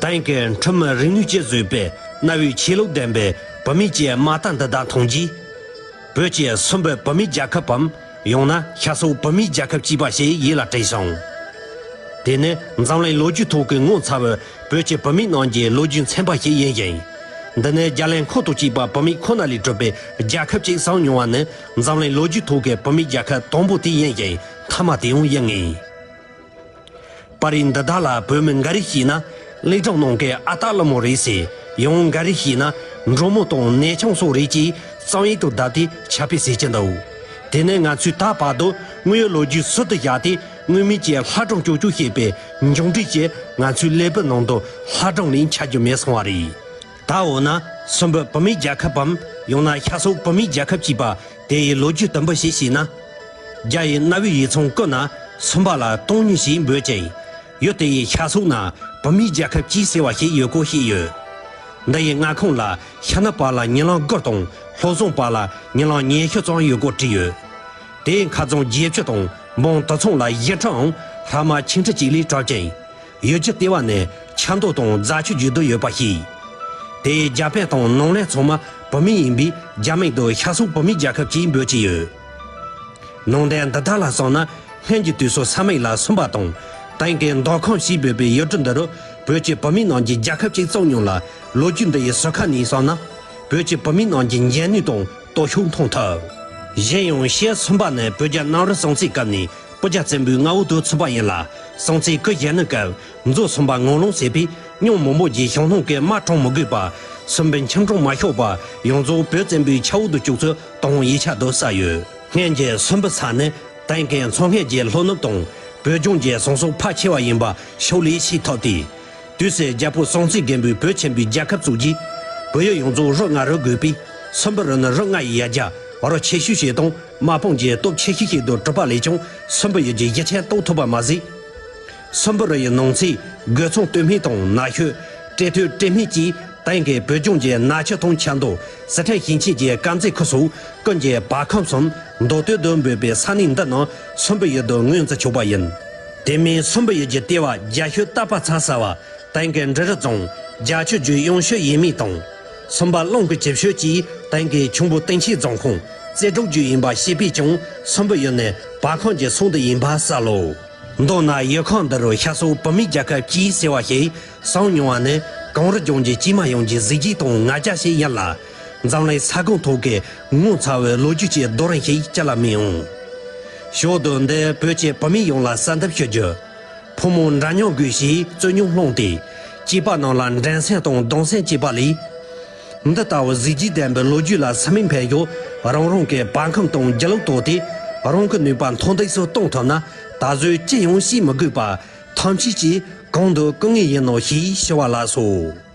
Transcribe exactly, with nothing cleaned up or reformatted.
ཏན་གྱི་ཁྲིམས་མི་རིག་ནུས་བཅས་བཟོས་པའི་གནའ་བོའི་ཆོས་ལུགས་ལྡན་པའི་བུད་མེད་ཀྱི་མ་རྟ་འདི་དག་མཐོང་རྗེས། བོད་ཀྱི་སུམ་བུ་བུད་མེད་རྒྱལ་ཁབ་བམ། ཡང་ན་ཤ་སོག་བུད་མེད་རྒྱལ་ཁབ་ཅེས་པ་ཞིག་ཡིད་ལ་དྲན་སོང་། དེ་ནི་འཛམ་གླིང་ལོ་རྒྱུས་ཐོག་གི་ངོ་མཚར་བའི་བོད་ཀྱི་བུད་མེད་རྣམས་ཀྱི་ལོ་རྒྱུས་ཚན་པ་ཞིག་ཡིན་ཞིང་། འདི་ནི་རྒྱ་གླིང་ཁོངས་གཏོགས་ཅེས་པ་བུད་མེད་ཁོ་ན་ལས་གྲུབ་པའི་རྒྱལ་ཁབ་ཅིག་བསམ་མྱོང་བ་ནི། འཛམ་གླིང་ལོ་རྒྱུས་ཐོག་གི་བུད་མེད་རྒྱལ་ཁབ་དང་པོ་དེ་ཡིན་ཞིང་། མཐའ་མ་དེ་ཡང་ཡིན་ངེས། པར་རིས་འདི་དག་ལ་བོད་མི་འགའ་རེས་བཤད་ན་གླིང་སྒྲུང་ནང་གི་ཨ་སྟག་ལི་མོ་རེད་ཟེར། ཡང་འགའ་རེས་བཤད་ན་འབྲོང་མོ་དང་ནས་ཆང་སོགས་རེད་ཅེས་རྩོམ་ཡིག་ཏུ་བརྡབས་ཏེ་ཁྱབ་སྤེལ་བྱེད་ཀྱི་འདུག། དེ་ནི་ང་ཚོས་ད་བར་དུ་དངོས་ཡོད་ལོ་རྒྱུས་ཟུར་དུ་བཞག་སྟེ། དངོས་མེད་ཀྱི་ལྷ་སྒྲུང་ཅོག་ཅོག་བཤད་པའི་མཇུག་འབྲས་ཀྱིས་ང་ཚོའི་ཀླད་པའི་ནང་དུ་ལྷ་སྒྲུང་ལས་འཆར་རྒྱུ་མེད་སོང་བ་རེད། ད་འོ་ན་སུམ་བུ་བུད་མེད་རྒྱལ་ཁབ་བམ། ཡང་ན་ཤ་སོག་བུད་མེད་རྒྱལ་ཁབ་ཅེས་པ་དེ་ཡི་ལོ་རྒྱུས་དུམ་བུ་ཞིག་བཤད་ན། རྒྱ་ཡི་གནའ་བོའི་ཡིག་ཚང་ཀུན་ན་སུམ་བུ་ལ་སྟོང་ཉིད་ཞེས་འབོད་ཅིང་། ཡུལ་དེ་ཡི་ཤ་སོག་ན་བུད་མེད་རྒྱལ་ཁབ་ཅེས་ཟེར་བ་ཞིག་ཡོད་སྐོར་བཤད་ཡོད། འདི་ཡི་མངའ་ཁོངས་ལ་ཤ་ནུ་པ་ལ་ཉིན་གླང་དགུ་དང་། ལྷོ་བཟུང་པ་ལ་ཉིན་གླང་ཉི་ཤུ་ཙམ་ཡོད་སྐོར་བྲིས་ཡོད། དེའི་མཁར་རྫོང་བརྒྱད་ཅུ་དང་འབངས་དུད་ཚང་ལ་བཞི་ཁྲིའམ་ལྷག་མ་ཆིག་ཁྲི་གཅིག་ལས་གྲུབ་ཅིང་། ཡུལ་གྱི་ལྟེ་བ་ནས་ཆབ་མདོ་དང་རྫ་ཆུ་བརྒྱུད་དུ་ཡོད་པ་ཞིག། དེའི་རྒྱ་དཔོན་དང་ནང་བློན་ཚང་མ་བུད་མེད་ཡིན་པས་རྒྱ་མིང་དུ་ཤ་སོག་བུད་མེད་རྒྱལ་ཁབ་ཅེས་འབོད་ཀྱི་ཡོད། ནང་བསྟན་འདི་དག་ལ་སོང་ན་སྔོན་གྱི་དུས་སུ་ས་མིག་ལ་སུམ་པ་དང་། ཏན་གྱི་མདོ་ཁམས་ཞེས་འབོད་པའི་ཡུལ་གྲུ་འདི་རུ་བོད་ཀྱི་བུད་མེད་རྣམས་ཀྱིས་རྒྱལ་ཁབ་ཅིག་བཙུགས་མྱོང་ལ། ལོ་རྒྱུས་འདི་ཡི་ཟུར་ཁ་ནས་སོང་ན། བོད་ཀྱི་བུད་མེད་རྣམས་ཀྱི་འཇོན་ནུས་དང་སྟོབས་ཤུགས་མཐོང་ཐུབ། གཞན་ཡང་ཤ་སུམ་པ་ནི་བོད་རྒྱལ་གནམ་རི་སྲོང་བཙན་སྐབས་ནས་སྤུ་རྒྱལ་བཙན་པོའི་མངའ་འོག་ཏུ་ཚུད་པ་ཡིན་ལ། སྲོང་བཙན་སྐུ་གཞོན་ནུའི་སྐབས་མཛོ་སུམ་པ་ངོ་ལོང་ཟེར་བས་སྙིང་མང་པོ་གྱིས་ཞང་ལྷུང་གི་དམག་དྲངས་མི་དགོས་པར་སུམ་པའི་འཆམ་གྲོགས་མ་ཤོར་བར་ཡོངས་རྫོགས་བོད་བཙན་པོའི་ཆབ་འོག་ཏུ་བཅུག་ཚུལ་དང་ཡིག་ཆ་དུ་གསལ་ཡོད། སྔོན་གྱི་སུམ་པའི་ས་ནི་ཏན་གྱི་མཚོ་སྔོན་གྱི་ལྷོ་ནུབ་དང་བོད་ལྗོངས་ཀྱི་ཟམ་སོགས་ཕལ་ཆེ་བ་ཡིན་པ་ཤུགས་ལས་ཤེས་ཐུབ་སྟེ། དུས་སུ་རྒྱལ་པོ་སྲོང་བཙན་སྒམ་པོས་བོད་ཆེན་པོའི་རྒྱལ་ཁབ་བཙུགས་རྗེས། བོད་ཡུལ་ཡོངས་རྫོགས་རི་ལྔ་རུ་བགོས་པས། སུམ་པའི་རི་ནི་རི་ལྔ་ཡི་ཡ་གྱལ་རི་ཆེ་ཤོས་ཤིག་དང་དམག་དཔུང་གི་སྟོབས་ཆེ་ཤོས་ཤིག་ཏུ་གྲུབ་པ་ལས་ཀྱང་སུམ་པའི་ཡུལ་གྱི་གཞི་ཆེན་རྟོགས་ཐུབ་པ་མ་ཟད། སུམ་པའི་རི་ཡི་ནང་ཚན་རྒོད་ཚང་སྟོད་སྨད་དང་ན་ཤོད། སྤྲེལ་སྟོད་སྤྲེལ་སྨད་བཅས་ཏན་གྱི་བོད་ལྗོངས་ཀྱི་ན་ཆུ་དང་ཆབ་མདོ། སི་ཁྲོན་ཞིང་ཆེན་གྱི་དཀར་མཛེས་ཁུལ་སོགས་ཀུན་གྱི་བར་ཁམས་སམ་མདོ་སྟོད་དུ་འབོད་པའི་ས་གནས་འདི་རྣམས་སུམ་པའི་ཡུལ་དུ་ངོས་འཛིན་ཆོག་པ་ཡིན། དེ་མིན་སུམ་པའི་ཡུལ་གྱི་ལྟེ་བ་རྒྱ་ཤོད་སྟག་པ་ཚ་ཟེར་བ། ཏན་གྱི་འབྲི་རུ་རྫོང་། རྒྱ་ཆོས་རྗེ་གཡང་ཤོད་ཡས་མས་དང་། སུམ་པ་གླང་གི་བྱི་ཤོད་ཀྱིས་ཏན་གྱི་ཁྱུང་པོ་སྟེང་ཆེན་རྫོང་ཁོངས་རྩེ་དྲུག་བརྒྱུད་ཡིན་པ་ཤེས་པས་ཀྱང་སུམ་པའི་ཡུལ་ནི་བར་ཁམས་ཀྱི་སོང་དུ་ཡིན་པ་གསལ་ལོ། མདོར་ན་ཡུལ་ཁམས་འདི་རུ་ཤ་སོག་བུད་མེད་རྒྱལ་ཁབ་ཅེས་ཟེར་བ་ཞིག་གསུངས་མྱོང་བ་ནི་གངས་རི་ལྗོངས་ཀྱི་སྐྱེས་མ་ཡོངས་ཀྱི་གཟི་བརྗིད་དང་ང་རྒྱལ་ཞིག་ཡིན་ལ། འཛམ་གླིང་ས་ཁོངས་ཐོག་གི་ངོ་མཚར་བའི་ལོ་རྒྱུས་ཀྱི་རྡོ་རིང་ཞིག་ཅི་ལ་མིན་འོང་། ཞོར་དུ་འདིར་བོད་ཀྱི་བུད་མེད་ཡོངས་ལ་གསལ་འདེབས་ཞུ་རྒྱུ། ཕོ་མོ་འདྲ་མཉམ་དགོས་ཞེས་རྩོད་རྙོག་སློང་སྟེ། སྐྱེས་པ་རྣམས་ལ་འགྲན་སེམས་དང་སྡང་སེམས་སྐྱེས་པ་ལས། འདི་ལྟ་བུ་གཟི་བརྗིད་ལྡན་པའི་ལོ་རྒྱུས་ལ་སེམས་མིག་འཕེན་ཞོར་རང་རང་གི་བར་ཁམས་དང་རྒྱུ་ལུགས་དོར་ཏེ་རང་གི་ནུས་པ་མཐོར་འདེགས་སུ་གཏོང་ཐུབ་ན་ད་གཟོད་ཅི་ཡང་བཤད་མི་དགོས་པར་ཐམས་ཅད་ཀྱིས་གང་དུ་སྐུ་ངལ་ཡིན་ནོ་ཞེས་ཞུ་བ་ལགས་སོ།